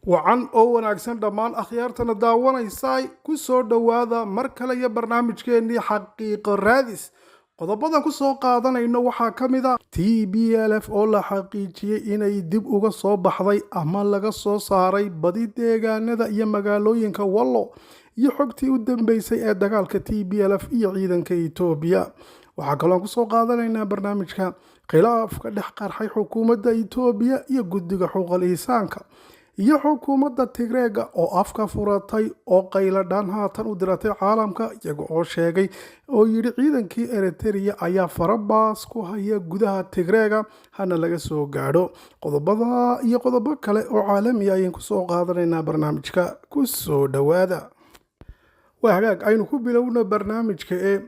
Wacan oo wanaagsan dhammaan akhyaartana daawanaysaay, ku soo dhowaada mar kale iyo barnaamijkeennii Xaqiiqo Raadis. Qodobadan ku soo qaadanayno waxaa ka mid a TPLF oo la xaqiijiyey inay dib uga soo baxday ama laga soo saaray badi deegaanada iyo magaalooyinka Wallo, iyo xogtii u dambeysay ee dagaalka TPLF iyo ciidanka Itoobiya. Waxaa kaloon kusoo qaadanaynaa barnaamijka khilaafka dhex qarxay xukuumadda Itoobiya iyo guddiga xuquuqal insaanka, iyo xukuumadda Tigreega oo afka furatay oo qayladhaan haatan u diratay caalamka, iyaga oo sheegay oo yidhi ciidankii Eritrea ayaa farabaas ku haya gudaha Tigreega, hana laga soo gaadho. Qodobada iyo qodobo kale oo caalamiya ayaan kusoo qaadanaynaa barnaamijka. Ku soo dhowaada. Waa hagaag, aynu ku bilowno barnaamijka. Ee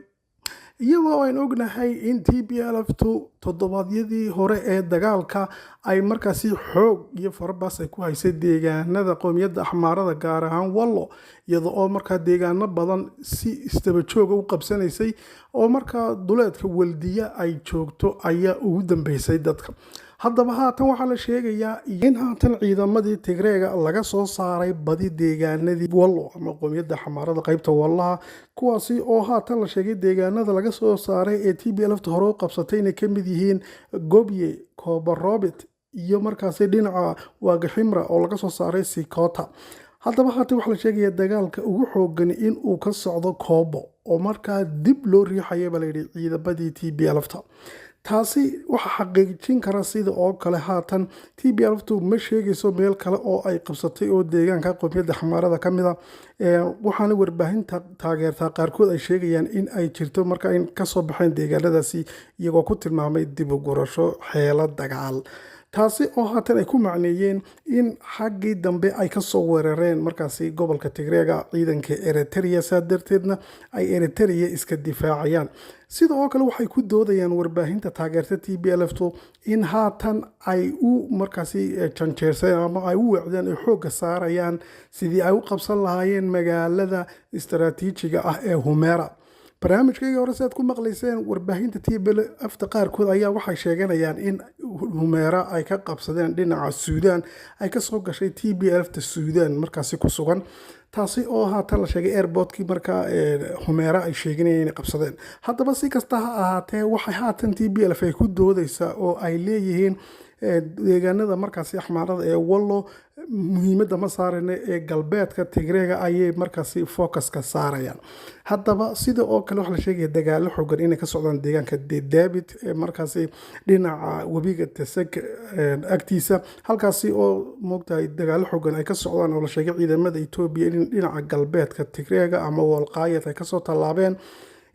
iyadoo aynu ognahay in TPLF-tu toddobaadyadii hore ee dagaalka ay markaasi xoog iyo farabaas ay ku haysay deegaanada qowmiyadda Axmaarada, gaar ahaan Wallo, iyada oo markaa deegaano badan si isdaba jooga u qabsanaysay oo markaa duleedka Waldiya ay joogto ayaa ugu dambeysay dadka. Haddaba haatan waxaa la sheegayaa in haatan ciidamadii Tigreega laga soo saaray badi deegaanadii Wallo ama qowmiyadda Xamaarada qaybta Wallaha, kuwaasi oo haatan la sheegay deegaanada laga soo saaray ee TPLF-ta hore u qabsatay inay ka mid yihiin Gobye, Kobarobit iyo markaasi dhinaca Waagaximra oo laga soo saaray Sikota. Haddaba haatan waxaa la sheegayaa dagaalka ugu xoogan in uu ka socdo Koobo, oo markaa dib loo riixaya baa layidhi ciidamadii TPLF-ta. Taasi waxaa xaqiijin kara sida oo kale haatan TPLF-tu ma sheegayso meel kale oo ay qabsatay oo deegaanka qowmiyadda Xamaarada ka mid a, waxaana warbaahinta taageertaa qaarkood ay sheegayaan in ay jirto marka in kasoo baxeen deegaanadaasi, iyagoo ku tilmaamay dib u gurasho xeelo dagaal, taasi oo haatan ay ku macneeyeen in xaggii dambe ay kasoo weerareen markaasi gobolka Tigreega ciidanka Eritrea, saa darteedna ay Eritrea iska difaacayaan. Sida oo kale waxay ku doodayaan warbaahinta taageerta TPLF-tu in haatan ay u markaasi janjeersadeen ama ay u weecdeen, ay xoogga saarayaan sidii ay u qabsan lahaayeen magaalada istaraatiijiga ah ee Humera. Barnaamijkayga hore si aad ku maqlayseen, warbaahinta TPLF-ta qaarkood ayaa waxay sheeganayaan in Humeera ay ka qabsadeen dhinaca Suudaan, ay kasoo gashay TPLF-ta Suudaan markaasi ku sugan, taasi oo haatan la sheegay airportkii markaa Humeera ay sheeganayeen inay qabsadeen. Haddaba si kasta ha ahaatee, waxay haatan TPLF ay ku doodeysaa oo ay leeyihiin deegaanada markaasi Axmaarada ee Wallo muhiimadda ma saarana, ee galbeedka Tigreega ayay markaasi focuska saarayaan. Haddaba sida oo kale waxaa la sheegaya dagaalo xogan inay ka socdaan deegaanka Dedabit ee markaasi dhinaca webiga Tesek agtiisa, halkaasi oo moogtahay dagaalo xogan ay ka socdaan, oo la sheegay ciidamada Etoobiya in dhinaca galbeedka Tigreega ama Wolqaayat ay kasoo tallaabeen,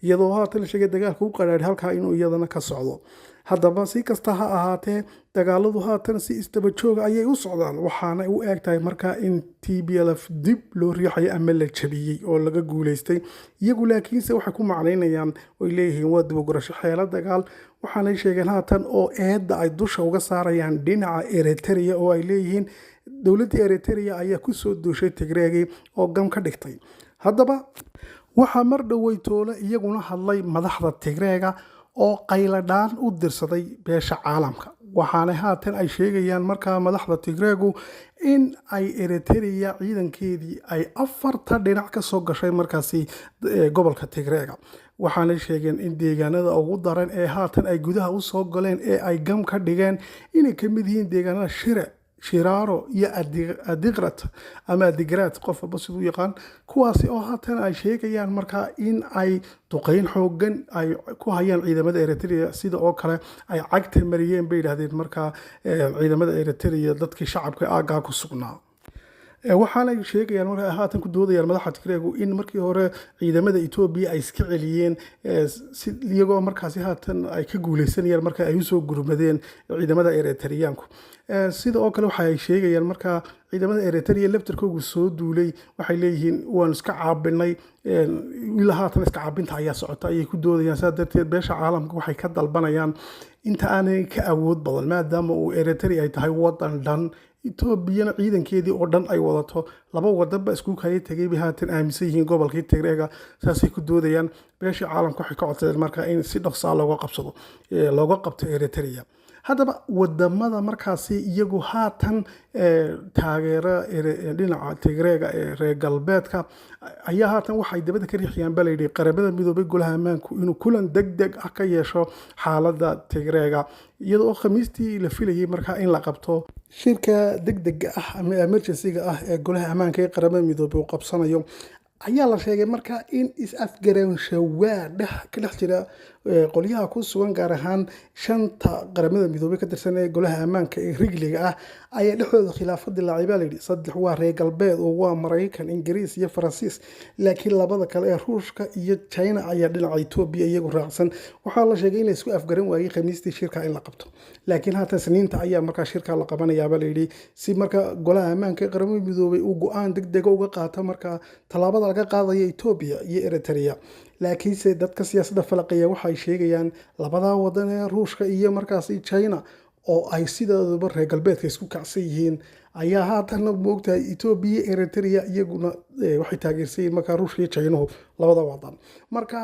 iyadoo haatan la sheegay dagaalka u qadhaadhi halkaa inuu iyadana ka socdo. Haddaba si kasta ha ahaatee, dagaaladu haatan si isdaba jooga ayay u socdaan, waxaana u eeg tahay markaa in TPLF dib loo riixayo ama la jabiyey oo laga guuleystay iyagu. Laakiinse waxay ku macnaynayaan oy leeyihiin waa dibogorasho xeelo dagaal, waxaanay sheegeen haatan oo eedda ay dusha uga saarayaan dhinaca Eritrea, oo ay leeyihiin dowladdii Eritrea ayaa kusoo duushay Tigreegii oo gam ka dhigtay. Haddaba waxaa mar dhowey toole iyaguna hadlay madaxda Tigreega oo qayladhaan u dirsaday beesha caalamka, waxaana haatan ay sheegayaan markaa madaxda Tigreegu in ay Eritrea ciidankeedii ay afarta dhinac ka soo gashay markaasi gobolka Tigreega. Waxaanay sheegeen in deegaanada ugu daran ee haatan ay gudaha usoo galeen ee ay gam ka dhigeen inay ka mid yihiin deegaanada Shire, Shiraaro iyo Adigrat ama Adigraad, qof walba siduu yaqaan, kuwaasi oo haatan ay sheegayaan markaa in ay duqeyn xoogan ay ku hayaan ciidamada Eritrea, sida oo kale ay cagta mariyeen bay yidhahdeen markaa ciidamada Eritrea dadkii shacabka aaggaa ku sugnaa. Waxaanay sheegayaan marka haatan ku doodayaan madaxa Tigreegu in markii hore ciidamada Etoobiya ay iska celiyeen, si iyagoo markaasi haatan ay ka guuleysanayaan marka ay usoo gurmadeen ciidamada Eritreyaanku. Sida oo kale waxa ay sheegayaan markaa ciidamada Eritrea laftarkoogu soo duulay, waxay leeyihiin waanu iska caabinay, ilaa haatan iska caabinta ayaa socota ayay ku doodayaan. Saa darteed beesha caalamka waxay ka dalbanayaan inta aanay ka awood badan, maadaama uu Eritrea ay tahay wadan dhan, Etoobiyana ciidankeedii oo dhan ay wadato, laba wadanba isku kaya tegay bay haatan aaminsan yihiin gobolkii Tigreega, saasay ku doodayaan. Beesha caalamka waxay ka codsadeen marka in si dhaqsaa looga qabsado, looga qabto Eritrea. Haddaba wadamada markaasi iyagu haatan taageera dhinaca Tigreega ee reer galbeedka ayaa haatan waxay dabada ka riixiyaan, baa layidhi, Qaramada Midoobay Golaha Ammaanku inuu kulan deg deg ah ka yeesho xaaladda Tigreega, iyadoo oo Khamiistii la filayay markaa in la qabto shirka degdega ah ama emergency-ga ah ee Golaha Ammaanka ee Qaramada Midoobay uu qabsanayo. Ayaa la sheegay markaa in is-afgaraanshaawaa dhex ka dhex jira qolyaha ku sugan, gaar ahaan shanta Qaramada Midoobay ka tirsan ee Golaha Ammaanka ee rigliga ah, ayaa dhexdooda khilaafo dilaacay, baa layidhi. Saddex waa reer galbeed oo waa Maraykan, Ingiriis iyo Faransiis, laakiin labada kale ee Ruushka iyo China ayaa dhinaca Etoobiya iyagu raacsan. Waxaa la sheegay in la isku afgaran waayey Khamiistii shirka in la qabto, laakiin haatan Isniinta ayaa markaa shirka la qabanayaa, baa layidhi, si marka Golaha Ammaanka ee Qaramada Midoobay uu go-aan degdega uga qaato markaa tallaabada laga qaadaya Etoobiya iyo Eritrea. Laakiinse dadka siyaasadda falaqeeya waxay sheegayaan labadaa wadan ee Ruushka iyo markaasi China, oo ay sidooduba reer galbeedka isku kacsan yihiin, ayaa haatanna moogtahay Etoobiya, Eritrea iyaguna waxay taageersan yihiin markaa Ruushka iyo Chinuhu labada wadan. Marka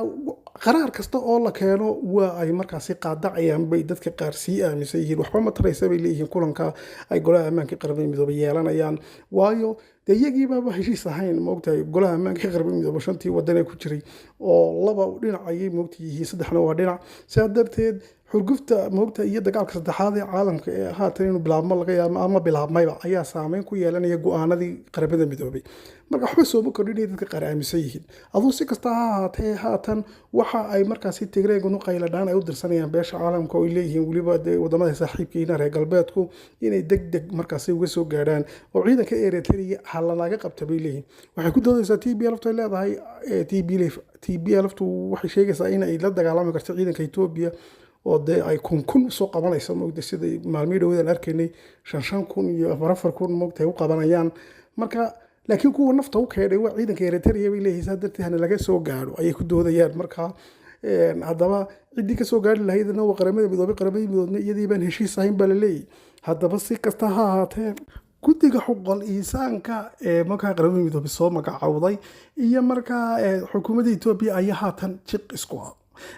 qaraar kasta oo la keeno waa ay markaasi qaadacayaan, bay dadka qaar sii aaminsan yihiin. Waxba ma taraysa, bay leeyihiin, kulanka ay Golaha Ammaanka Qaramada Midoobay yeelanayaan, waayo dee iyagiibaba heshiis ahayn, moogtahay. Golaha Ammaanka Qaramada Midoobay shantii wadan ee ku jiray oo laba dhinac ayay moogta yihiin, saddexna waa dhinac. Sidaa darteed xurgufta moogta iyo dagaalka saddexaad ee caalamka ee haatan inuu bilaabmo laga yaabo ama bilaabmayba ayaa saameyn ku yeelanaya go-aanadii Qaramada Midoobay. Marka waxba sooma kordhinaya, dadka qaar aaminsan yihiin. Aduu si kasta ha ahaatee, haatan waxa ay markaasi Tigreegunu qayladhaan ay u dirsanayaan beesha caalamka, oo ay leeyihiin weliba dee wadamada saaxiibkiina reer galbeedku inay deg deg markaasi uga soo gaadhaan oo ciidanka Eritrea ha lanaga qabta, bay leeyihiin. Waxay ku doodaysaa TPLF ay leedahay, TPLF waxay sheegaysaa in ay la dagaalami karto ciidanka Etoobiya, oo dee ay kun kun usoo qabanayso, moogta, siday maalmihii dhaweedaan arkaynay 5,000 iyo 4,000 4,000, moogta, ay u qabanayaan marka. Laakiin kuwa nafta u keenay waa ciidanka Eritrea, bay leeyihiin. Saa darteed hana laga soo gaadho ayay ku doodayaan. Marka haddaba ciddii kasoo gaari lahaydna waa Qaramada Midoobay. Qaramada Midoobna iyadii baan heshiis ahayn, baa la leeyahy. Haddaba si kasta ha ahaatee, guddiga xuquuqul insaanka ee markaa Qaramada Midoobay soo magacowday iyo markaa xukuumadda Etoobiya ayaa haatan jiq isku ah.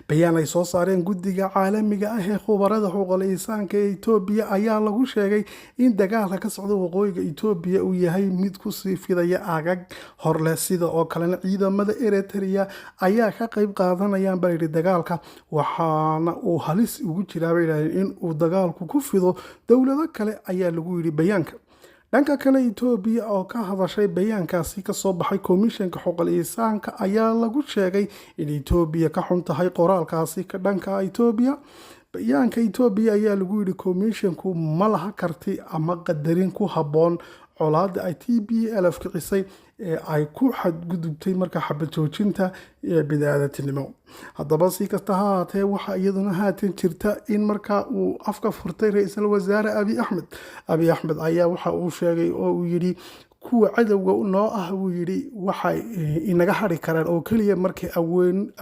Bayaan ay soo saareen guddiga caalamiga ah ee khubarada xuquuqul insaanka ee Etoobiya ayaa lagu sheegay in dagaalka ka socda waqooyiga Etoobiya uu yahay mid kusii fidaya aagag horleh, sida oo kalena ciidamada Eritrea ayaa ka qayb qaadanayaan, baa yidhi, dagaalka, waxaana uu halis ugu jiraa, bay yidhahdeen, in uu dagaalku ku fido dowlado kale, ayaa lagu yidhi bayaanka. Dhanka kale, Etoobiya oo ka hadashay bayaankaasi kasoo baxay komishanka xuquuqul insaanka ayaa lagu sheegay in Etoobiya ka xun tahay qoraalkaasi ka dhanka Etoobiya. Bayaanka Etoobiya ayaa lagu yidhi komishanku ma laha karti ama qadarin ku habboon colaadda ay TPLF kicisay ee ay ku xadgudubtay marka xabad joojinta bini'aadantinimo. Haddaba si kasta ha ahaatee, waxaa iyaduna haatan jirta in markaa uu afka furtay ra-iisul wasaare Abiy Axmed. Abiy Axmed ayaa waxa uu sheegay oo uu yidhi kuwa cadowga noo ah, buu yidhi, waxay inaga hari karaan oo keliya markay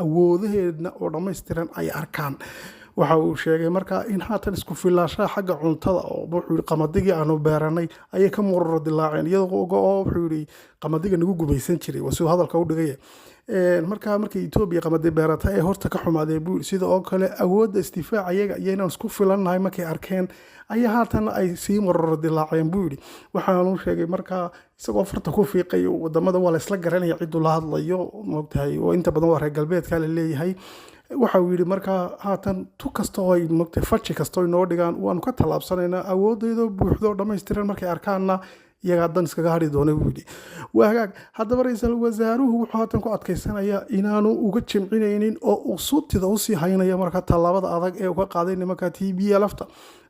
awoodaheedna oo dhammaystiran ay arkaan. Waxa uu sheegay markaa in haatan isku filaashaha xagga cuntada, oo wuxuu yidhi qamadigii aanu beeranay ayay ka mururo dilaaceen, iyadoo oo wuxuu yidhi qamadiga nagu gumaysan jiray, waa siduu hadalka u dhigaya. Markaa markay Etoobiya qamadi beerata ee horta ka xumaadee, buu yidhi. Sida oo kale awoodda isdifaaca iyaga iyo inaan isku filannahay markay arkeen ayaa haatan ay sii mururo dilaaceen, buu yidhi. Waxaanu sheegay markaa isagoo farta ku fiiqay wadamada, waa la isla garanaya cidduu la hadlayo, moogtahay, oo inta badan waa reer galbeedka la leeyahay. Waxa uu yidhi markaa haatan tu kasta oo ay, moogtahay, faji kasta oo inoo dhigaan waanu ka tallaabsanaynaa, awooddeedoo buuxdo oo dhammaystiran markay arkaanna iyagaa dan iskaga hadhi doona, buu yidhi. Waa hagaag. Haddaba ra-iisul wasaaruhu wuxuu haatan ku adkaysanayaa inaanu uga jimcinaynin oo uu sutida usii haynaya marka tallaabada adag ee uga qaaday nimanka TPLF-ta.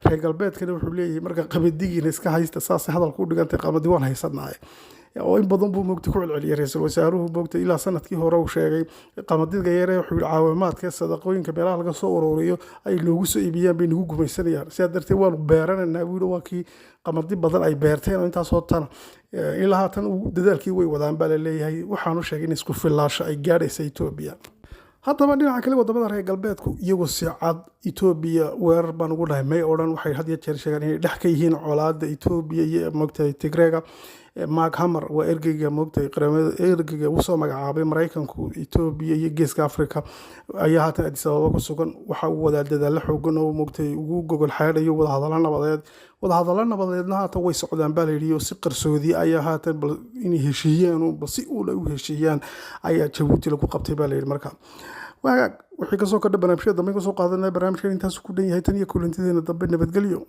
Reer galbeedkana wuxuu leeyahay marka qamadigiina iska haysta, saasay hadalku u dhigantay, qamadi waan haysanaaye, oo in badan buu moogta ku celceliyay ra-iisul wasaaruhu, moogta, ilaa sanadkii hore uu sheegay qamadiga yare, wuxuu yidhi, caawimaadka sadaqooyinka meelaha laga soo ururiyo ay noogu soo iibiyaan bay nagu gumaysanayaan, sidaa darteed waanu beeranaynaa, buu yidhi. Waa kii qamadi badan ay beerteen oo intaasoo tana ilaa haatan dadaalkii way wadaan, baa la leeyahay. Waxaanu sheegay in isku filaasho ay gaadhaysa Etoobiya. Haddaba dhinaca kale, wadamada reer galbeedku iyagu si cad Etoobiya weerar baan ugu dhahay may odhan. Waxay had iyo jeer sheegaan inay dhex ka yihiin colaadda Etoobiya iyo, moogtahay, Tigreega. Mark Hammer waa ergeyga, moogtay, qaramada, ergeyga uu soo magacaabay Maraykanku Etoobiya iyo Geeska Africa, ayaa haatan Addis Ababa ku sugan. Waxa uu wadaa dadaalo xoogan oo, moogtay, ugu gogol xaadhayo wadahadallo nabadeed. Wadahadallo nabadeedna haatan way socdaan baa layidhi, oo si qarsoodi ayaa haatan bal inay heshiiyaan, bal si uula u heshiiyaan ayaa Jabuuti lagu qabtay baa layidhi. Marka wagaag, wixii kasoo kordha barnaamijyada dambe kasoo qaadanaya. Barnaamijkan intaas ku dhan yahay. Tan iyo kulantideena dambe, nabadgelyo.